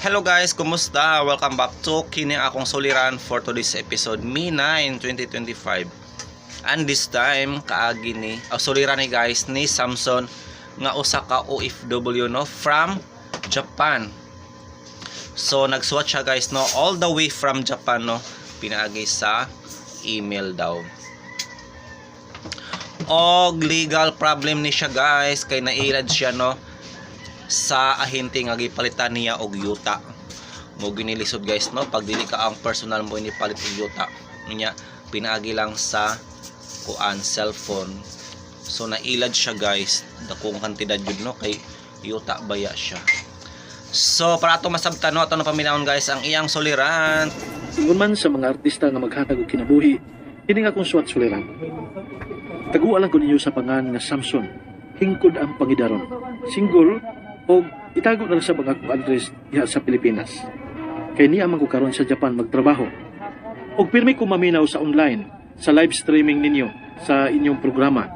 Hello guys, kumusta? Welcome back to kini akong suliran for today's episode, May 9, 2025. And this time, kaagi ni, oh, suliran ni guys ni Samson nga usa ka OFW, no, from Japan. So nagsuwat siya guys, no, all the way from Japan, no, pinaagi sa email daw. Og legal problem ni siya guys, kay nailad siya, no, sa ahente nga gipalitan niya og yuta. Mo ginilisod guys, no, pag dili ka ang personal mo inipalit og yuta. Nya pinaagi lang sa kuan, cellphone. So nailad siya guys, dakong kantidad yun, no, kay yuta baya siya. So para ato masabtan, no, ato na paminawon guys ang iyang suliran. Ingon man sa mga artista nga maghatag og kinabuhi, kini nga akong suwat suliran. Taguan lang ko ninyo sa pangan nga Samson, hingkod ang pangidaron. Single og itago na lang sa mga akong address diha sa Pilipinas. Kay niya man ko karon sa Japan magtrabaho. Og pirmi ko maminaw sa online, sa live streaming ninyo sa inyong programa.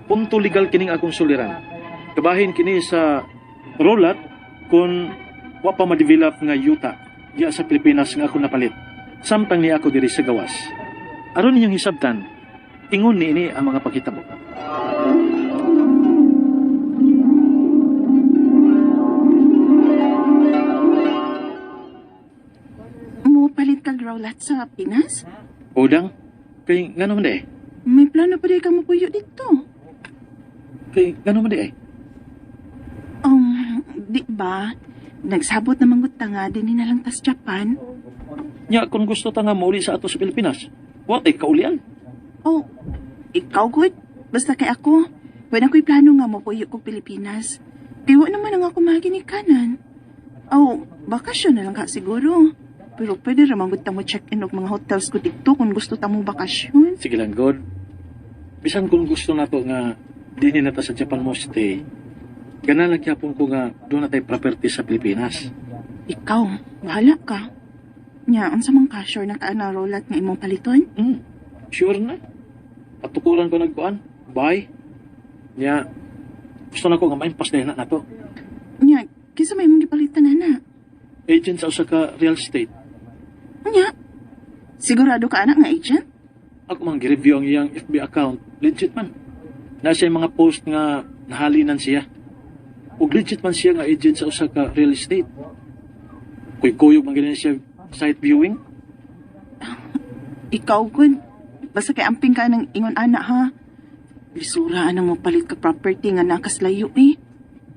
Punto legal kining akong suliran. Kabahin kini sa raw lot kung wa pa ma-develop nga yuta diha sa Pilipinas nga ako napalit samtang ni ako diri sa gawas. Aron ninyong hisabtan, ingon niini ang mga paghitabo. Mo palit kag rawlat sa Pinas? Udang, kay ngano man di ay? May plano pa di ka mapuyo dito. Kay ngano man di ay? Di ba? Nagsabot na manggod ta nga dinhi na lang tas Japan. Nya kung gusto ta nga mauli sa ato sa Pilipinas, wa tay kaulian. Oh, ikaw good. Basta kay ako. Wala ko'y plano nga mapuyo kog Pilipinas. Kay wa naman ang ako maginikanan. Oh, bakasyon na lang ka siguro. Pero pwede ra man gud ta mo check-in og mga hotels ko dito kung gusto ta mo bakasyon. Sige lang, God. Bisan kung gusto nato nga dinhi na ta sa Japan mo stay, gana lang gyapon ko nga doon na tay property sa Pilipinas. Ikaw, bahala ka. Nya, unsa man ka sure na ka na rawlat nga imong paliton? Sure na. Patukuran ko nagkuan. Bye. Nya, gusto na ko nga maimpas na nato. Nya, kinsa may imong gipalitan na? Agent sa usa ka real estate. Nya, sigurado ka anak nga agent? Ako mang gi-review ang iyang FB account. Legit man. Na siya mga post nga nahalinan siya. Ug legit man siya nga agent sa usa ka real estate. Kuy-kuyog man gani siya site viewing. Ikaw gud. Basta kay amping ka ng ingon ana ha. Lisura anang mopalit ka property nga nakaslayo eh.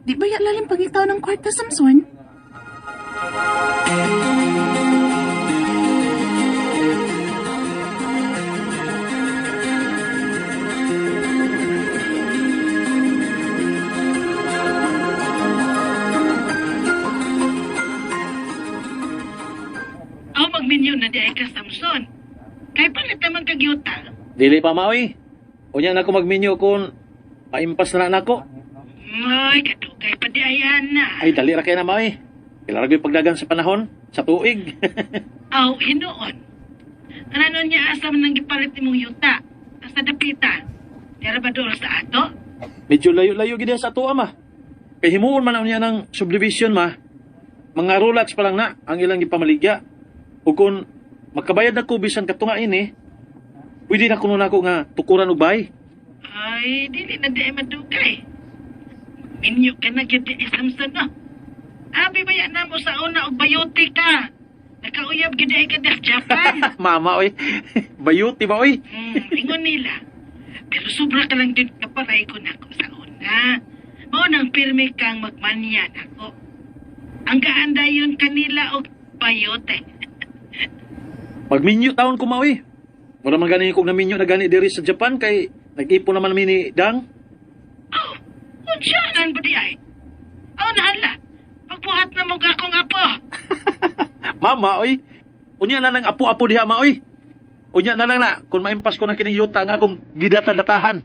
Di ba ya lalim pangitaw ng kwarta, Samson? Aw, magminyo na di ay ka, Samson. Kay palit naman kag yuta. Dili pa maoy. Unya na ako magminyo kung paimpas na nako. Ay, kadugay pa di ay ana. Ay dali ra kay na maoy. Kailangan ko pagdagan sa panahon, sa tuig. Aw, hinuon. Ano niya asa man ang gipalit nimong yuta? Asa dapita? Dara ba dool sa ato? Medyo layo-layo gid sa ato ama. Kay himuon man niya ng subdivision ma. Mga rolats pa lang na ang ilang gipamaligya. Ug kung makabayad na ko bisan katunga ini, pwede na kuno nako nga tukuran og bay. Ay, dili na di ay madugay. Minyo ka na gyud di ay, Samson, no? Abi ba yan na mo sa una og bayote ka? Nakauyab gyud ay ka sa Japan. Mama oy. Bayuti ba oy? Ingon nila. Pero sobra ka lang din kaparay ko nako sa una. Mao nang pirmi kang magmanya nako. Ang gaanda yun kanila og bayote. Magminyo taon ko maoy. Wala man gani kog naminyo na gani diri sa Japan kay nag-ipon naman mi ni Dang. Oh, unsyanan ba di ay? Oh, nahala. Pagbuhat na mo akong apo. Mama oy. Unya na lang apo-apo diha maoy. Unya na lang na kung maimpas ko na kining yuta nga akong gidata-datahan.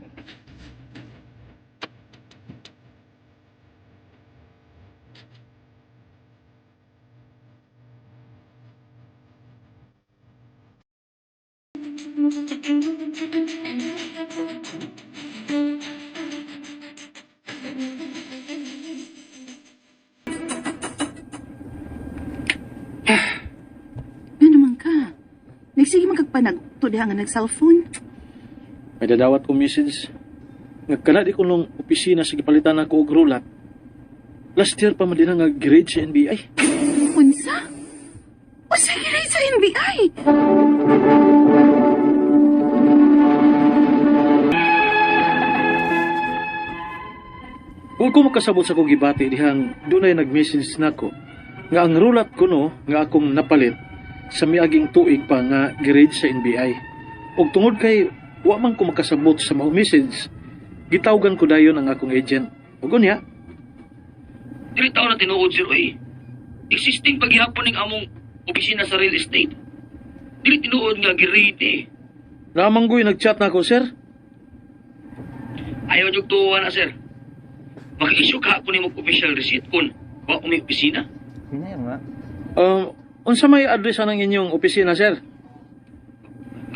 pa nagto diha nga nag-cellphone. May dadawat ko message. Nga kana di ko nung opisina sa gipalitan ako og rulat. Last year pa man din nga grade sa NBI. Unsa? Unsa giray sa NBI? Kung ko makasabot sa akong gibati dihang dunay nag-message nako nga ang rulat kuno nga akong napalit sa miaging tuig pa nga grade sa NBI. Og tungod kay wa man ko makasabot sa mao message, gitawgan ko dayon ang akong agent. Ug unya, Dili taon na tinuod, sir, oy. Existing paghihapon ning among opisina sa real estate. Dili tinuod nga gi-raid eh. Namanggoy nag-chat na ako, sir. Ayaw jug tuwa na, sir. Maka-issue ka ako nimo og official receipt kun wa ko may opisina. Hinay nga. Unsa may address ang inyong opisina, sir?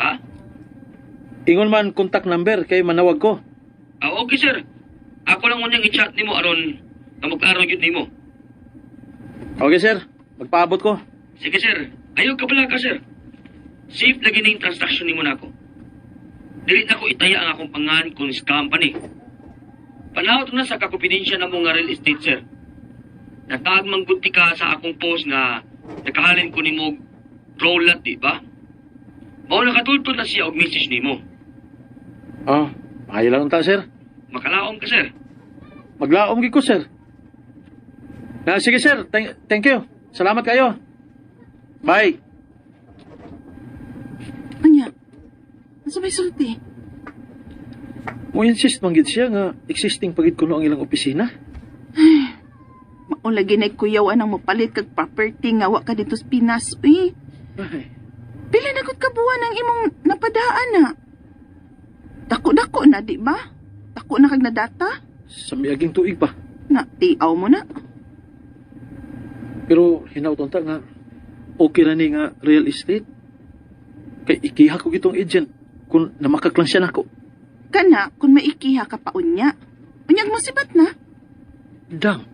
Ha? Ingon man contact number kay manawag ko. Ah, okay, sir. Ako lang unyang i-chat nimo aron nga magklaro gyud nimo. Okay, sir. Magpaabot ko. Sige, sir. Ayaw ka pala ka, sir. Safe lagi ning transaction nimo nako. Dili na ko itaya ang akong pangan kung scam pa ni. Panahot na sa kakumpidensya na mo nga real estate, sir. Natag man gud ti ka sa akong post nga nakahalin ko nimo og roll lot, di ba? Mao nakatultol na siya og message nimo. Ah, maayo lang ta, sir. Makalaom ka, sir. Maglaom gid ko, sir. Na, sige, sir. Thank you. Salamat kayo. Bye. Unya. Unsa may sulti? Mo insist man gid siya nga existing pagid kuno ang ilang opisina. Mao lagi na kuyaw anang mopalit kag property nga wa ka dito sa Pinas, uy. Ay, Pila na gud ka buwan ang imong napadaan na. Dako-dako na, di ba? Dako na kag nadata. sa miaging tuig pa. Na, tiaw mo na. Pero hinauton ta nga okay ra ni nga real estate. Kay ikiha ko gitong agent kung namakak lang siya nako. Kana, kung maikiha ka pa unya. Unyag mo sibat na. Dang.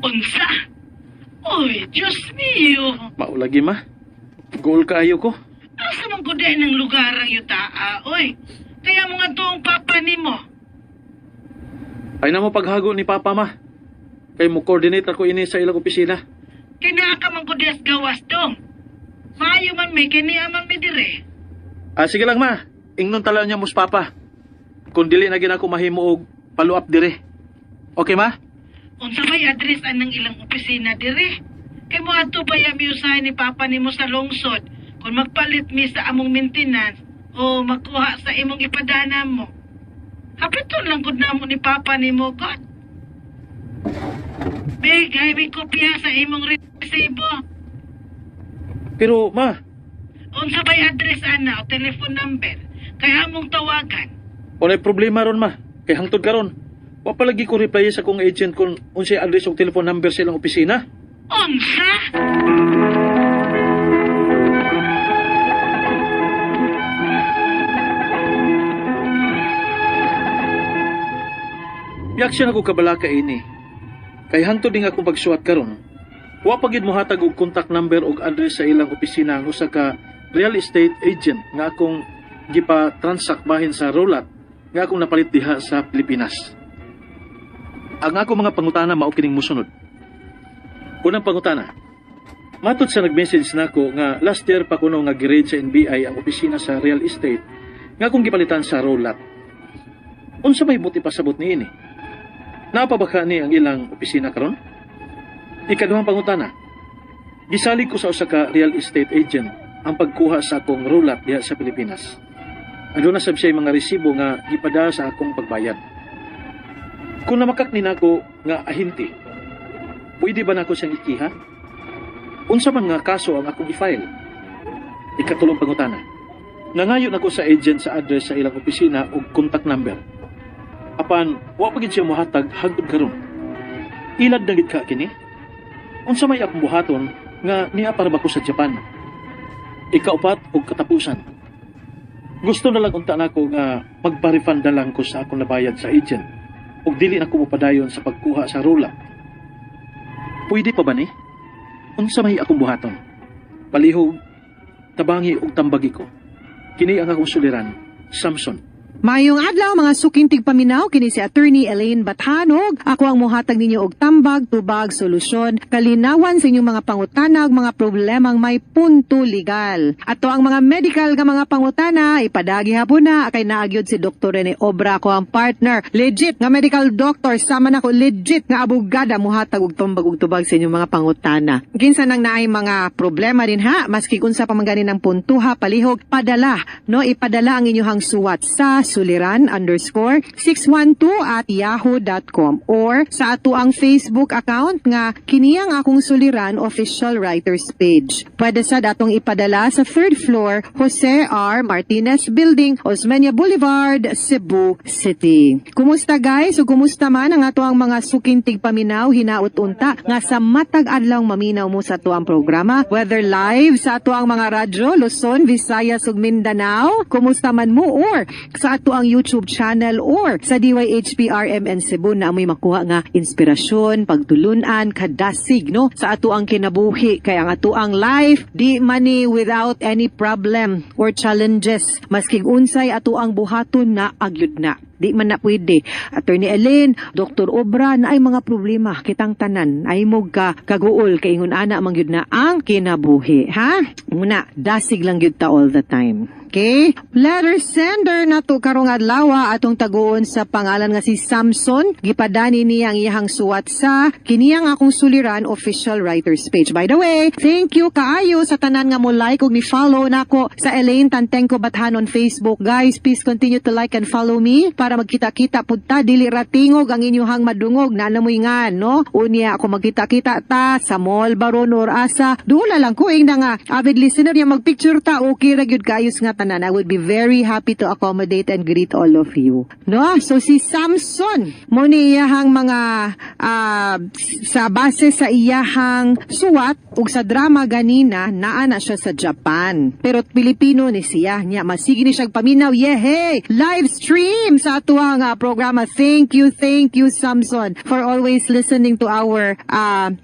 Unsa? Oy, Diyos mio. Maulagi ma. Goal kaayo ko. Asa man ko din ang lugar ang yutaa, oy. Kaya mo nga tuong papa nimo. Ay na mo paghago ni Papa ma. Kay mo coordinate ako ini sa ilang opisina. Kaya ka man ko dias gawas dong. Maayo man may, kaniya man may dire. Ah, sige lang ma. Ingnon tala niya mus Papa. Kung dili na gina ko mahimo og follow up dire. Okay ma? Unsa may address anang ilang opisina dire? Kay mo adto pa ya miusahay ni papa nimo sa lungsod kung magpalit mi sa among maintenance o magkuha sa imong ipadana mo. Hapiton lang gud namo ni papa nimo God. Bigay may kopya sa imong resibo. Pero ma, Unsa bay address ana o telephone number kay among tawagan. walay problema ron ma. Kay hangtod karon. Wa pa lagi ko reply sa akong agent kung unsay address og telephone number sa ilang opisina. Unsa? Biyak siya nako kabalaka ini. Kay hangtod ding akong pagsuwat karon. Wa pa gid mohatag og contact number og address sa ilang opisina ang usa ka real estate agent nga akong gipa-transact bahin sa Rolat nga akong napalit diha sa Pilipinas. Ang ako mga pangutana mao kining mosunod. Unang pangutana. Matod sa nag-message nako nga last year pa kuno nga gi-raid sa NBI ang opisina sa real estate nga akong gipalitan sa Rolat. Unsa may buti pasabot niini? Napabaka ni ang ilang opisina karon? Ikaduhang pangutana. Gisalig ko sa usa ka real estate agent ang pagkuha sa akong rulat diha sa Pilipinas. Aduna sab siya mga resibo nga gipada sa akong pagbayad. Kung namakak ni nako nga ahinti, pwede ba nako siyang ikiha? Unsa man nga kaso ang akong i-file? Ikatulong pangutana. Nangayo nako sa agent sa address sa ilang opisina ug contact number. Apan, wa pa gid siya mohatag hangtod karon. Ilad na gid ka kini? Unsa may akong buhaton nga niya para ba ko sa Japan? Ikaupat og katapusan. Gusto na lang unta nako nga magpa-refund na lang ko sa akong nabayad sa agent ug dili na ko mopadayon sa pagkuha sa roll. Pwede pa ba ni? Unsa may akong buhaton? Palihog, tabangi og tambagi ko. Kini ang akong suliran, Samson. Maayong adlaw, mga suking tigpaminaw, kini si Attorney Elaine Bathanog. Ako ang mohatag ninyo og tambag, tubag, solusyon, kalinawan sa inyong mga pangutana ug mga problemang may punto legal. Ato ang mga medical nga mga pangutana, ipadagi hapon na kay naa gyud si Dr. Rene Obra, ako ang partner. Legit nga medical doctor sama nako legit nga abogada mohatag og tambag ug tubag sa inyong mga pangutana. Kinsa nang naay mga problema din ha, maski unsa pa man gani ng puntuha, palihog, padala, no, ipadala ang inyong suwat sa suliran_612@yahoo.com or sa ato ang Facebook account nga kiniyang Akong Suliran Official Writers Page. Pwede sad atong ipadala sa third floor, Jose R. Martinez Building, Osmeña Boulevard, Cebu City. Kumusta, guys? O kumusta man ang ato ang mga suking tigpaminaw, hinaot unta nga sa matag adlaw maminaw mo sa ato ang programa, whether live sa ato ang mga radyo Luzon, Visayas ug Mindanao, kumusta man mo, or sa ato ang YouTube channel or sa DYHPRMN Cebu na amoy makuha nga inspirasyon, pagtulunan, kadasig, no, sa ato ang kinabuhi, kay ang ato ang life di man ni without any problem or challenges. Maski unsay ato ang buhaton na agyud na. Di man na pwede. Attorney Elaine, Dr. Obra, na ay mga problema kitang tanan. Ay mo ka kaguol kay ingon ana man gyud na ang kinabuhi, ha? Muna, dasig lang gyud ta all the time. Okay? Letter sender nato karong adlaw atong taguon sa pangalan nga si Samson. Gipadani niya ang iyahang suwat sa kiniyang Akong Suliran Official Writers Page. By the way, thank you kaayo sa tanan nga mo like ug ni follow nako sa Elaine Tantengco Bathan on Facebook. Guys, please continue to like and follow me para magkita-kita pud ta, dili ra tingog ang inyuhang madungog na mo'y nga, no? Unya ako magkita-kita ta sa mall baron or asa, dula lang ko ing na nga avid listener niya, magpicture ta, okay ra gyud kaayos nga tanan. I would be very happy to accommodate and greet all of you, no? So si Samson mo ni iyahang mga sa base sa iyahang suwat ug sa drama ganina, naa na siya sa Japan pero Pilipino ni siya. Nya masige ni siya paminaw, yehey, live stream sa atuang programa. Thank you, thank you, Samson, for always listening to our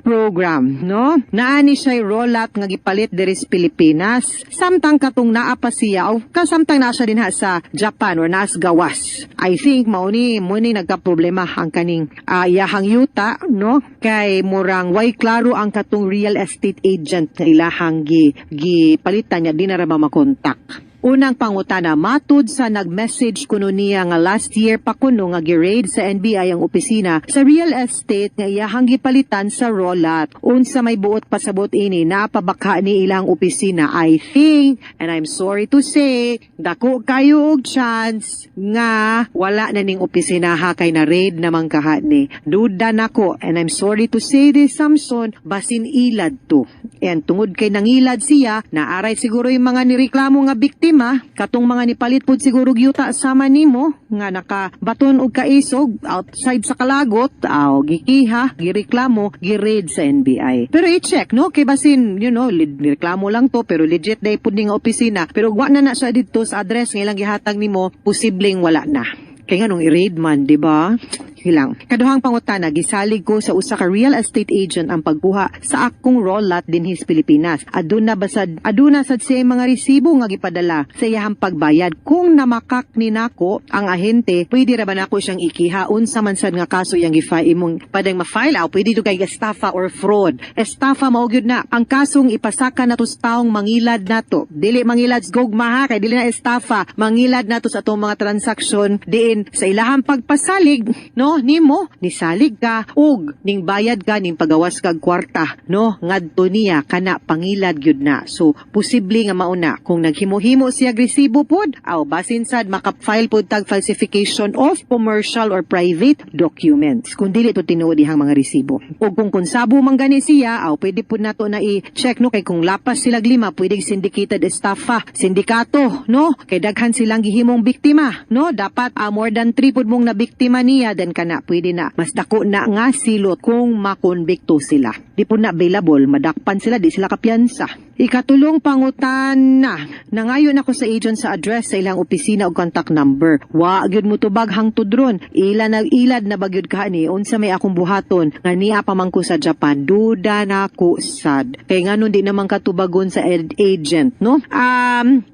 program, no? Naa ni siya raw lot nga gipalit diri sa Pilipinas samtang katong naa pa siya o kasamtang naa siya dinha sa Japan or naas gawas. I think mao ni mo ni nagka-problema ang kaning iyahang yuta, no, kay murang way klaro ang katong real estate agent nga ilahang gi gipalitan niya, di na ra ba makontak. Unang pangutana, matud sa nag-message kuno niya nga last year pa kuno nga gi-raid sa NBI ang opisina sa real estate nga iyahang gipalitan sa raw lot. Unsa may buot pasabot ini, napabakha ni ilang opisina? I think, and I'm sorry to say, dako kayo og chance nga wala na ning opisina ha, kay na raid naman kaha ni. Duda nako, and I'm sorry to say this, Samson, basin ilad to. And tungod kay nangilad siya, naaray siguro yung mga nireklamo nga biktima, katong mga nipalit pud siguro yuta sama nimo nga nakabaton og kaisog outside sa kalagot, aw gikiha, gireklamo, gi-raid sa NBI. Pero i-check, no, kay basin nireklamo lang to pero legit day pud ni nga opisina, pero wa na na siya didto sa address nga ilang gihatag nimo, posibleng wala na. Kay nganong i-raid man, di ba? Hilang. Kaduhang pangutana, gisalig ko sa usa ka real estate agent ang pagkuha sa akong raw lot dinhi sa Pilipinas. Aduna basad aduna sad siya mga resibo nga gipadala sa iyahang pagbayad. Kung namakak ni nako ang ahente, pwede ra ba nako siyang ikiha? Unsa man sad nga kaso yang gi-file imong padang ma-file aw pwede to kay estafa or fraud? Estafa mao gyud na ang kasong ipasaka nato sa taong mangilad nato. Dili mangilad sa gugma ha, kay dili na estafa. Mangilad nato sa atong mga transaksyon diin sa ilahang pagpasalig, no, nimo nisalig ka ug ning bayad ka, ning pagawas kag kwarta, no, ngadto niya, kana pangilad gyud na. So posible nga mauna kung naghimo-himo siya resibo pod aw basin sad maka-file pod tag falsification of commercial or private documents kung dili to tinuod ihang mga resibo. Ug kung konsabo man gani siya, aw pwede pod nato na i-check, no, kay kung lapas sila lima, pwedeng syndicated estafa, sindikato, no, kay daghan silang gihimong biktima, no? Dapat more than 3 pud mong na biktima niya, then kana pwede na mas dako na nga silot kung makonbikto sila. Di po na available, madakpan sila, di sila kapiyansa. Ikatulong pangutana, nangayon ako sa agent sa address sa ilang opisina o contact number. Wa gyud mo tubag hangtod ron. Ila nag-ilad na bagyod ka ni unsa may akong buhaton nga niya pa man ko sa Japan. Duda na ko sad. Kay nganon di naman katubagon sa agent, no?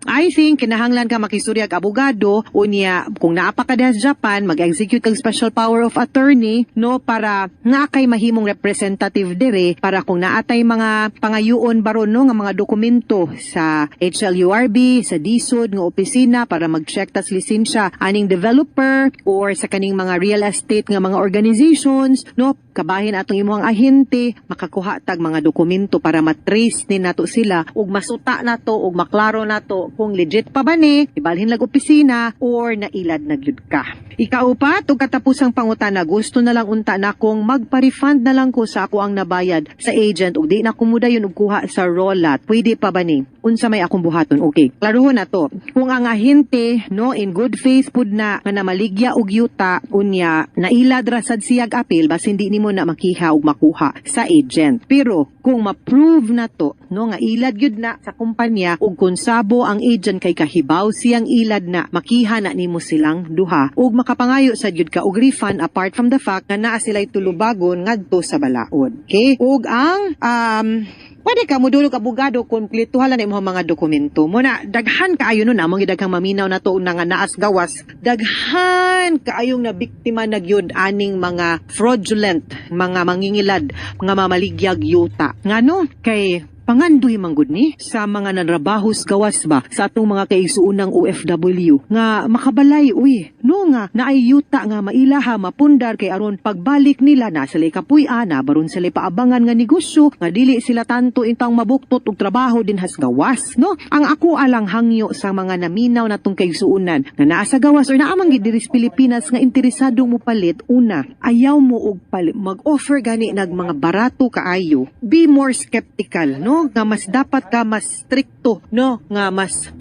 I think kinahanglan ka makisuryag abogado unya kung naa pa ka diha sa Japan, mag-execute kag special power of attorney, no, para naa kay mahimong representative dire para kung naatay mga pangayuon baron, no, nga mga dokumento sa HLURB, sa DHSUD nga opisina para mag-check tas lisensya aning developer or sa kaning mga real estate nga mga organizations, no, kabahin atong imong ahente makakuha tag mga dokumento para matrace ni nato sila ug masuta nato ug maklaro nato kung legit pa ba ni ibalhin lag opisina or nailad na gyud ka. Ikaupat ug katapusang pangutana, gusto na lang unta na kung magpa-refund na lang ko sa ako ang nabayad sa agent ug di na ko mudayon og kuha sa raw lot. Pwede pa ba ni? Unsa may akong buhaton? Okay. Klarohon na to. Kung ang ahente, no, in good faith pud na nga namaligya og yuta unya nailad ra sad siyag apil, basin di nimo na makiha og makuha sa agent. Pero kung ma-prove na to, no, nga ilad gyud na sa kumpanya ug konsabo ang agent kay kahibaw siyang ilad na, makiha na nimo silang duha ug makapangayo sad gyud ka og refund, apart from the fact nga naa sila'y tulubagon ngadto sa balaod. Okay? Ug ang pwede ka mudulog abogado kung kumpletuhan lang na imong mga dokumento. Muna, daghan kaayo nun, among daghang maminaw na to na nga naas gawas. Daghan kaayong na biktima na gyud aning mga fraudulent, mga mangingilad, mga mamaligyag yuta. Ngano? Kay pangandoy manggod ni sa mga nanrabahos gawas ba sa atong mga kaigsuonang OFW nga makabalay, uy, no, nga naay yuta nga mailaha mapundar kay aron pagbalik nila na sila kapuy-an na baron sila paabangan nga negosyo nga dili sila tanto intang mabuktot og trabaho dinhas gawas, no. Ang ako alang hangyo sa mga naminaw natong kaigsuonan nga naa sa gawas or naa man gid diri sa Pilipinas nga interesadong mopalit, una, ayaw mo og palit, mag-offer gani nag mga barato kaayo. Be more skeptical, no, nga mas dapat ka mas strikto, no, nga mas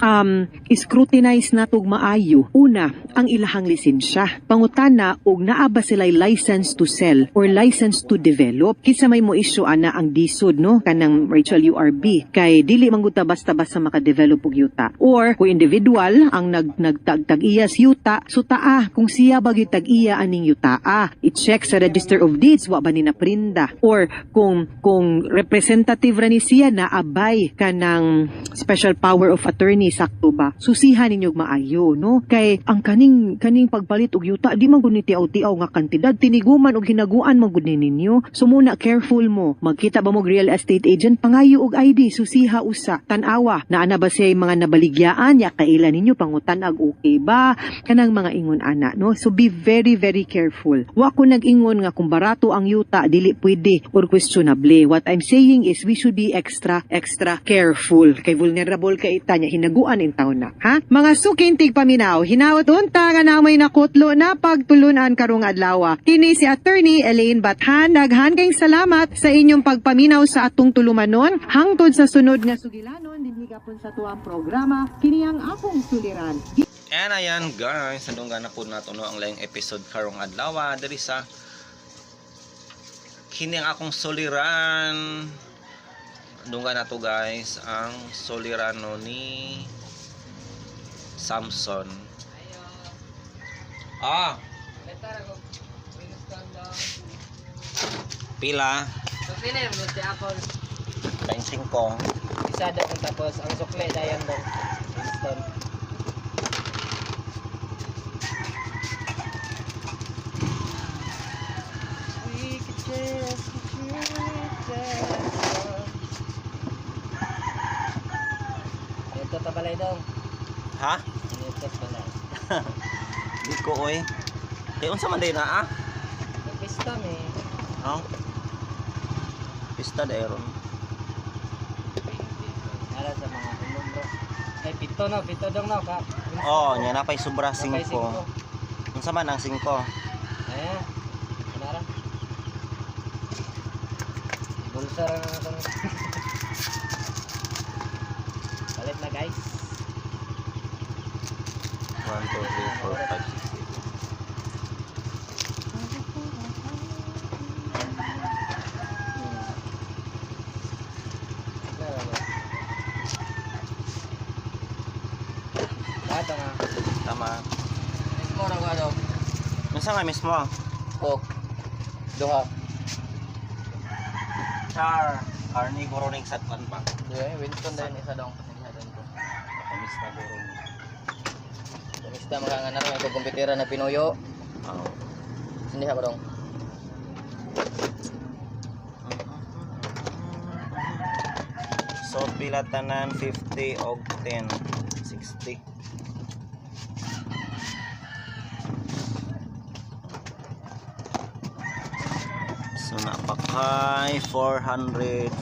scrutinize na tog maayo. Una, ang ilahang lisensya. Pangutana og naa ba sila license to sell or license to develop, kinsa may mo issue ana? Ang DHSUD, no, kanang HLURB, kay dili man gud ta basta-basta maka-develop og yuta. Or kung individual ang nagtag-iya sa yuta, sutaa kung siya ba gyud tag-iya aning yuta. I-check sa Register of Deeds, wa ba ni naprinda, or kung representative ra ni siya na abay kanang special power of attorney, sakto ba? Susihan ninyo maayo, no, kay ang kaning pagpalit og yuta di man gud ni tiaw-tiaw nga kantidad, tiniguman og hinaguan man gud ni ninyo. So muna, careful mo. Magkita ba mo og real estate agent, pangayo og ID, susiha usa, tan-awa naa na ba siya mga nabaligyaan ya kaila ninyo, pangutan-ag okay ba kanang mga ingon ana, no? So be very, very careful. Wa ko nag-ingon nga kung barato ang yuta dili pwede or questionable. What I'm saying is we should be extra, extra careful kay vulnerable kay ita nya hinaguan in taon na, ha. Mga suking tigpaminaw, hinaot unta nga namoy nakutlo na pagtulunan karong adlaw. Kini si Attorney Elaine Bathan. Daghan kayong salamat sa inyong pagpaminaw sa atong tulumanon. Hangtod sa sunod nga sugilanon dinhi gapon sa tuang programa, kini ang akong suliran. And ayan guys, nadunggan na po nato, no, ang laing episode karong adlaw diri sa kini ang akong suliran. Dunggan nato guys ang sulirano ni Samson. Ah. Pila? Pila yung si Apple. 25. Isa daw tapos ang sukle dayan daw. Winston. We could just shoot. Ito tabalay dong. Ha? Ito balay. Di ko oy. Kay unsa man day na ah? Nagpista mi. Oh. Pista dayron. Ara sa mga unom bro. Ay pito no, pito dong no ka. Oh, nya napay sobra Napay 5. singko. Unsa man ang 5? Ayan. Ano ra? Bulsa ra na itong. Palit na guys. 1, 2, 3, 4, 5, 6, 7. Salamat. Mismo ra ano? Unsa nga mismo? Coke. Duha. Char. Arnie guro ning satwan pa. Duha, Winston din isa dong. Isa dong ko. Kamis na guro. Kumista mga nga naroon ko kumpitira na pinuyo. Oo. Sindi ha ba dong? So pila tanan? 50 og 10, 60. So napakay 440.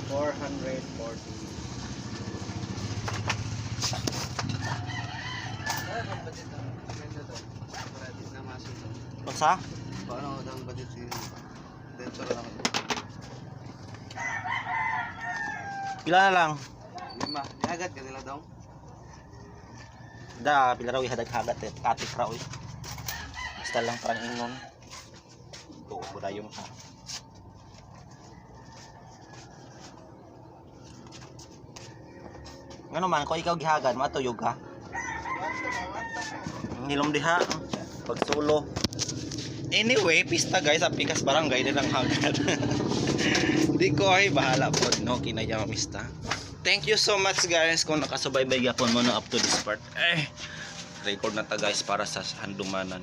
440. Unsa? Paano ang budget si Dentro lang? Pila na lang? Lima. Niagad ka nila dong? Da, pila raw ihadag-hagat eh. Tatik ra oy. Basta lang parang ingon. Tuo ba yung ha? Ngano man, kung ikaw gihagad, matuyog ka. Nilom diha. Pagsulo. Anyway, pista guys, sa Pikas Barangay nilang hagad. Di ko ay bahala po, no? Kinaya mista. Thank you so much guys kung nakasubaybay gyapon mo no up to this part. Eh, record na ta guys para sa handumanan.